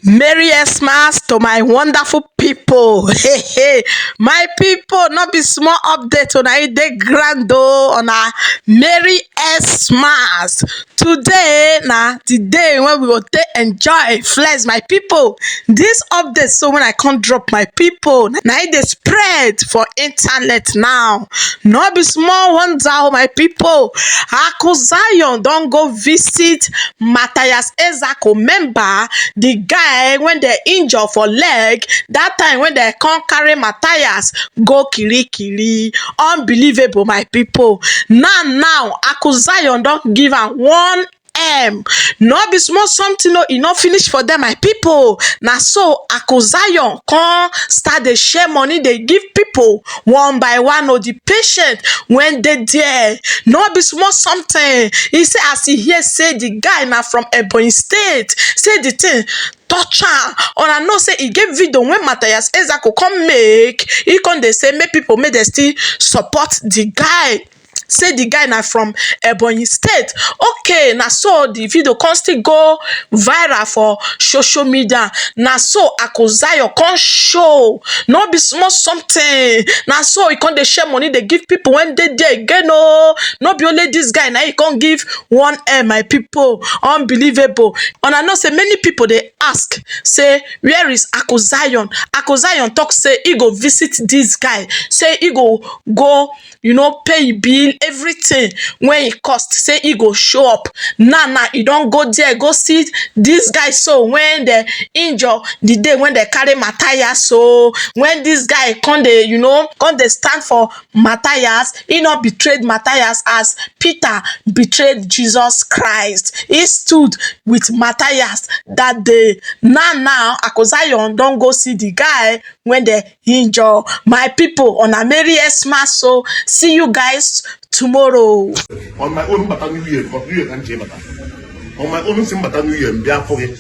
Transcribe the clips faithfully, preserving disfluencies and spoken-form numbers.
Merry Xmas to my wonderful people. Hey, hey, my people, no be small update on a day grand o, on a Merry Xmas. Today na the day when we go take enjoy, flex, my people. This update, so when I can't drop, my people, na it dey spread for internet now. No be small wonder o, my people. Akuzayon don go visit Matthias Ezako, member, the guy when they injure for leg, that time when they can't carry Matthias go Kirikiri. Unbelievable, my people. Now, now, Akuzayon don give am one M. No be small something, no, e no finish for them, my people. Now, so Akuzayon come start the share money they give people one by one, or the patient when they there. No be small something. He say, as he hear say the guy now from Ebonyi State, say the thing touch am. And I know say he gave video when Matthias Ezako come make. He come they say, make people make they still support the guy. Say the guy na from Ebonyi State. Okay, na so the video come still go viral for social media. Na so Akuzayo come show. No be small something. Na so he come dey share money, dey give people when they there again. Oh, no be only this guy. Now he come give one M, my people. Unbelievable. And I know say many people they ask, say, where is Akuzayon? Akuzayon talk say he go visit this guy. Say he go go you know, pay bill, everything when he cost, say he go show up. Now, now he don't go there, go see this guy. So when they injure the day when they carry Matthias, so when this guy come, they you know, come they stand for Matthias, he not betrayed Matthias as Peter betrayed Jesus Christ. He stood with Matthias that day. Now, now Akozion don't go see the guy when they injure. My people, on a Merry Xmas, so see you guys tomorrow. On my own, mbata New Year, but New Year can't change mbata. On my own, sim mbata New Year, mbia for it.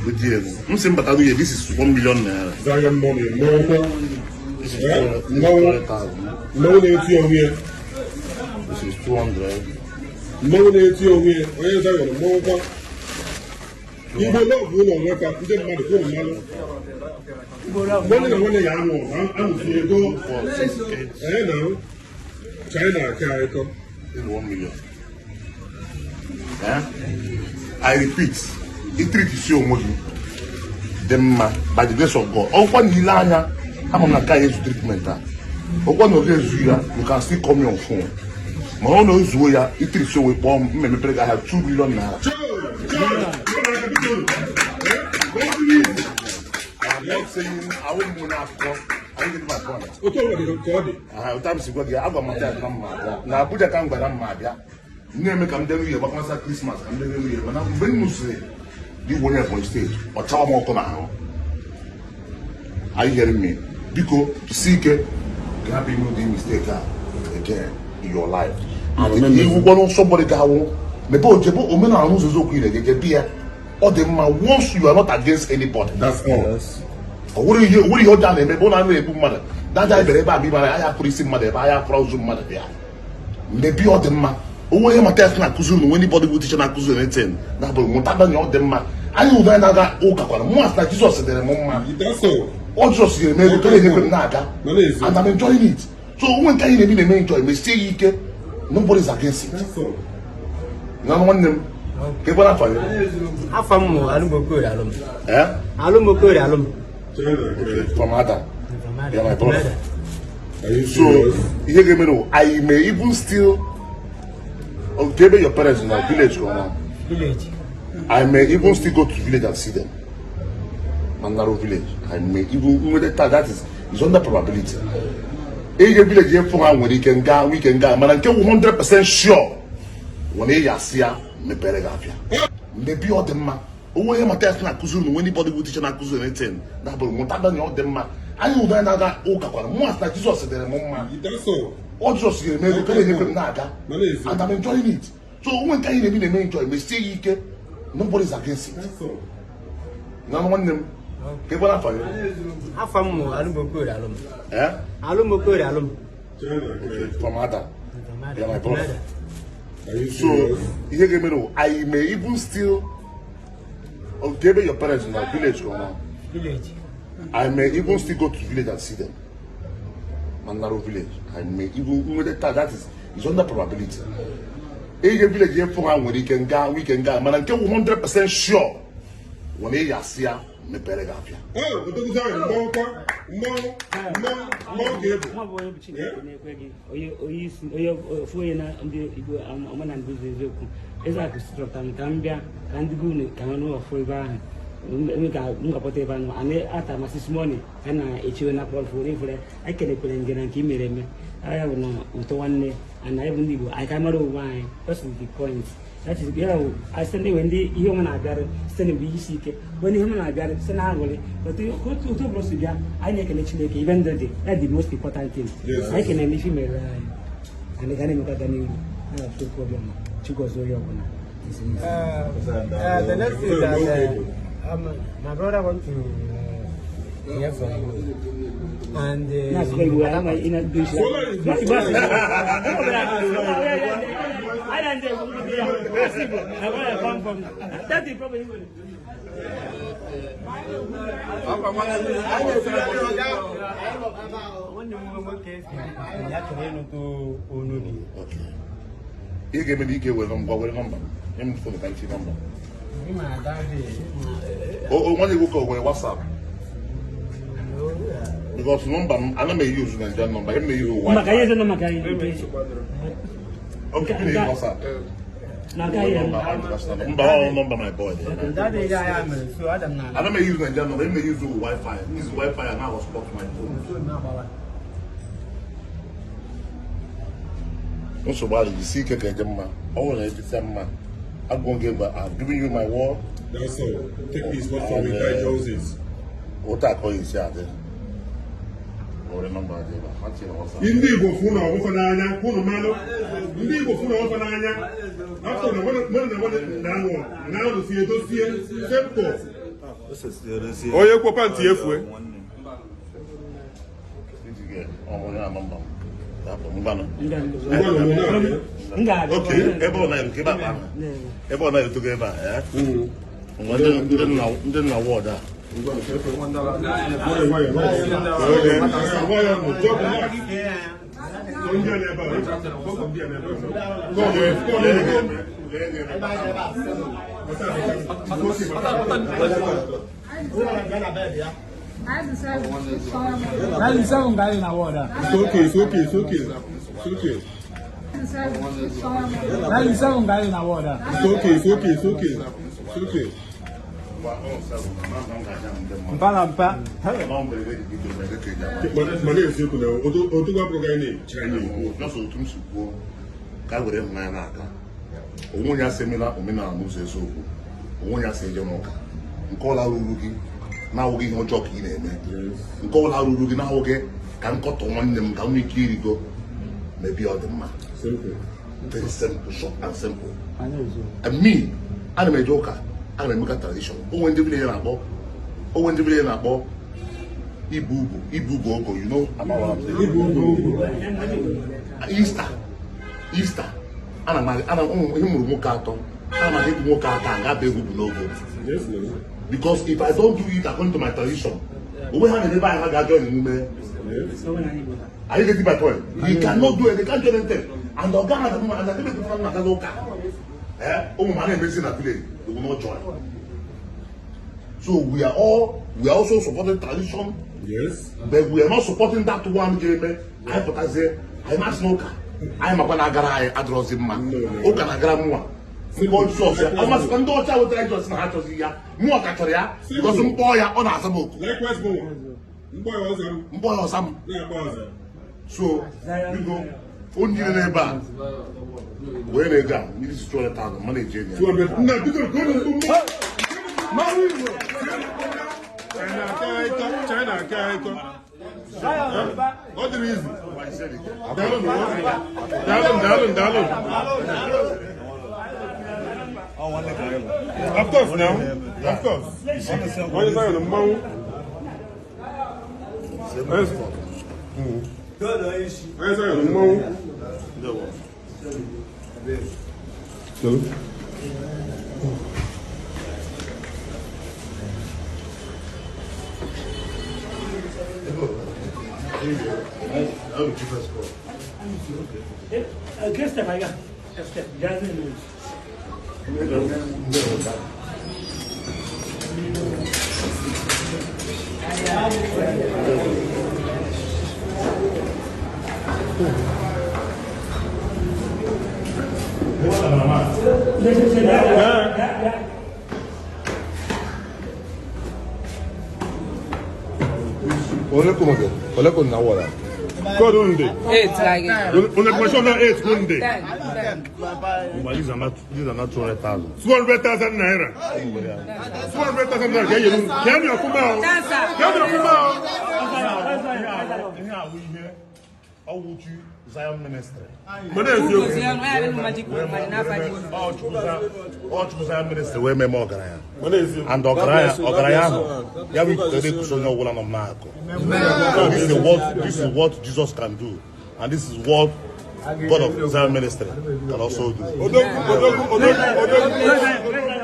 With the sim mbata New Year, this is one million naira. Zion money, no, no. This is Yeah? two hundred, No. this is two hundred thousand. No, no, it's your way. This is two hundred. No, no, it's your way. Where is Zion? No, no. Igbo love ụlọ nweta ndị mmadụ kwuru mmanụ. Nwanne na nwanne ya anụ ọgụ, a- anụsi ego. Four, six, eight. Ee, na China aka ịtọ. This is one million. Eh? I repeat, i treat isi onwe gị dị mma by the grace of God. Ọkwa na ile anya, ama m na ka ya ezu treatment a. Ọkwa na oge ezu ya, you can still call me on phone. Ma ọ na-ezuo ya, i treat isi onwe, kpọọ m, m emepere gị ahịa two million naira. I'm not saying I won't go now, because I didn't get my point. Otu ọbụla dị ka ọ dị. Ah, otu a m si gwa gị, agwa m Matthias na mma abịa. Na Abuja ka m gwara mma abịa. Na-eme ka m bịa New Year, gbakwasa Christmas, ka m bịa New Year. Mana mgbe m nụsịrị dị onye Ebonyi State, ọ chawa m ọkụ n'ahụ. Are you hearing me? Biko, si ike, ka hapụ ime ụdị mistake a again in your life. And Amen. Iwu gwọrọ somebody ga-awụ, mebe ojebe omenala n'ụzọ eziokwu ire gị, jebe ya. Ọ dị mma, once you are not against anybody. That's all. Yes. Ọ wụrụ ihe, ọ wụrụ ihe ọjọọ na-eme, bụ na a na-egbu mmadụ. Daja ebere ebe a, bụ ime ya, ya kụrụ isi mmadụ ebe a, ya kụrụ ozu mmadụ ya. Maybe ọ dị mma. O nwere ihe Matthias na-akụzi unu, anybody bụ teacher na-akụzi unu anything, na bụ mụta banye ọ dị mma. Anyị ụdọ anyị na-aga ụka kwara, mụ asị na Jizọs dịrị m mma. That's all. Ọ Jizọs nyere m ego, kere enyekwe m na-aga. Mana ezi. And I'm enjoying it. So, onwe nke anyị na-ebi na-eme enjoy, mesie ya ike. Nobody is against it. That's all. Na nwanne m, ka ebe na-afa ya. Afa m bụ Alụm Okorie Alụm. Eh? Alụm Okorie Alụm. Okay, from Ada. From Ada. Yeah, my brother. From Ada. Are you So, serious? Ihe ga-eme na I may even still, okay, ebe your parents in our village go now. Village. I may even still go to village and see them. Manaro village. I may even, that is, is under probability. Ege village ye fun ha nwere ike nga, we can ga, mana nke one hundred percent sure. When ya see ya, mepere gị afịa. Maybe ọ dị mma. O nwere ihe Matthias na-akụzi unu, anybody bụ teacher na-akụzi unu anything, na bụ mụta banye ọ dị mma. Anyị ụdọ anyị na-aga ụka kwara, mụ asị na Jizọs dịrị m mma. That's all. Ọ Jizọs nyere m ego, kere enyekwe m na-aga. Mana ezi. And I'm enjoying it. So, onwe nke anyị na-ebi na-eme enjoy, mesie ya ike. Nobody is against it. That's all. Na nwanne m, ka ebe na-afa ya. Afa m bụ Alụm Okorie Alụm. Eh? Alụm Okorie Alụm. Okay, from Ada. From Ada. Yeah, my brother. From Ada. Are you So, serious? Ihe ga-eme na I may even still, Okay, but your parents in a village come on. Village. I may even still go to village and see them. Manaro village. I may even, even with the time, that is, is under probability. Eye village ye fun anwere ike nga, we can go. Mana nke one hundred percent sure. When ye ya sia, me pere ga afia. Oh, but you say, mmanwụ kwa, mmanwụ, mmanwụ, mmanwụ ka ị bụ. Nwa bụ onye bụ Chineke na-ekwe gị. Onye, onye isi, onye ofu onye na ndị Igbo ama, ama na ndị bụ eziokwu. Eze akụ sịrọ ka m, ka m bịa, ka ndị be unu, ka m nụ ọfụ ebe ahụ. M, m ga, m ga-akpọta ebe ahụ. Anyị ata ma six money, ka na-echewe na kpọrọ fụrụ ifere. Anyị kelekwere nge na nke i mere eme. Agha bụ na ụtọ nwanne, and anyị bụ ndị Igbo, anyị ka mara onwe anyị. That's the point. That is, yeah, I send when the human are there, send the isi ike. When the human are there, send our way. But the good to to bros bịa, anyị na-ekele Chineke, even though the, that's the most important thing. Yes, I yes. Can only feel my life. And the Ghana Maka Gani, I have no problem. Chukwu ọzọ ya ọbụla. Uh, uh, the next thing is that, uh, um, my brother want to, uh, hear from you. And, uh, That's why we are not in a good shape. That's the problem. Nwanne m nwoke si na ya chọrọ ịnụtụ onu gị. Okay. Ị ga-eme na ị ga-ewere ngwa, were nọmba. Nye m phone ka m tinye nọmba. Ị ma ada dị. O, o, nwanne gị nwoke o nwere WhatsApp? Because nọmba m, ana m use Nigerian number, m na-use Wi-Fi. Maka ihe eze nọ maka ihe. Okay, m na-use WhatsApp. Na ka ihe. Mba, ọ nọmba my boy. That day, yeah, yeah, man. So, I don't know. Ana m use Nigerian number, m na-use Wi-Fi. This Wi-Fi, I now hotspot my phone. So, now, Baba. Nsogbu adịghị, isi ike ga-eje mma. Ọ bụrụ na ejite mma, agwọ gị mgbe, I've given you my word. That's all. Take this word from me, by Joseph. Otu akọ isi adị. Were nọmba adị ebe a. Ma tinye na WhatsApp. Ndị Igbo fụ na ọbụfa n'anya, unu malụ. Ndị Igbo fụ na ọbụfa n'anya. Afọ na mmadụ, mmadụ na mmadụ na-anwụ, na-anwụ si edosie, simple. Onye kwọ pantị efue. Iji gị, ọ bụ onye ama mma m. Rapụ, ngwanụ. Ngwanụ, ngwanụ. Okay, ebe ọ na-eru, ebe akpa ahụ. Ebe ọ na-erutugo ebe a, eh? Mm. Ngwa ndị, ndị nna, ndị nna ward a. Ngwanụ, nwayọọ, nwayọọ, nwayọọ. Okay. Nwayọọ, nwayọọ, nwayọọ. Ndị a na-ebe a, ndị a na-ebe a. Come on, come on. Ninety-seven guy in a ward. It's okay, it's okay, it's okay. It's okay. Ninety-seven guy in a ward. It's okay, it's okay, it's okay. It's okay. Mpa na mpa. Mana eziokwu na otu, otu gwa program na-eche anyị ekwu. Just otu m si kwuo, ka e were hụnanya na-aga. Onwe onye asị emela omenala n'ụzọ eziokwu. Onwe onye asị eje n'ụka. Nke ọla ruru gị, na-awụghị ihe ọjọọ ka ị na-eme. Nke ọla ruru gị, na-awụghị ka m kọtọ nwanne m, ka m nwee ike irigo. Maybe ọ dị mma. Simple. Very simple, short and simple. And me, ana m eje ụka, ana m emeka tradition. Onwe ndị village na-akpọ, onwe ndị village na-akpọ ibu ugwu, ibu ugwu ogo, you know about what I'm saying? Ibu ugwu ogo. Easter, Easter. Ana m, ana m, ụmụ, ihe mụrụ nwoke atọ. Ana m aga ịbụ nwoke atọ, a ga-abụ egwu bụ n'ogo. Yes, no. Because if I don't do it according to my tradition, onwe ha na-ebe anyị ha ga-ajọ emume. Yes. Are you getting my point? You cannot do it. They can't do anything. And the guy has a woman, and I think it's not another guy. Eh? Oh, man, I'm missing a village. They will not join. So we are all, we are also supporting tradition. Yes. But we are not supporting that one game. Eh? I put as a, I must know. I'm a banagara, I draws him man. No, no. Oka na gram one. Simple. God shows ya. I must come to tell what I just had to see ya. More Katoria. Because some boy on Asaboku. Likewise, boy. Mgbe ọzọ m. Mgbe ọzọ m. Na-agba ọzọ. So, biko, onye niile n'ebe a, wee na-ego a, mmiri si two hundred thousand, mana eji enye ya. Two hundred. Nna, biko, ka unu mgbu mgbu. Mmanwụ Igbo. China aka ịtọ, China aka ịtọ. Ọ dịrị izu. Daalụ, daalụ, daalụ, daalụ. Of course now. Of course. Onye Zion mmanwụ. Yes. Mm. Onye Zion mmanwụ. Hello. Against the fire. Ole kuma ke? Ole ko na wala? Ko dunde. Eight like it. Una kuma shona eight kunde. Ten, ten. These are not, these are not two hundred thousand. Two hundred thousand naira. Two hundred thousand naira. Can you, can you come out? Can you come out? How would you Zion Ministry? Mana eziokwu. Ọ chukwu Zion Ministry wee mee ọgaranya. And ọgaranya, ọgaranya ahụ, ya bụ ikuku ebe ikuku onye ọbụla nọ n'akụ. This is the word, this is what Jesus can do. And this is what God of Zion Ministry can also do. Odogwu, odogwu, odogwu, odogwu.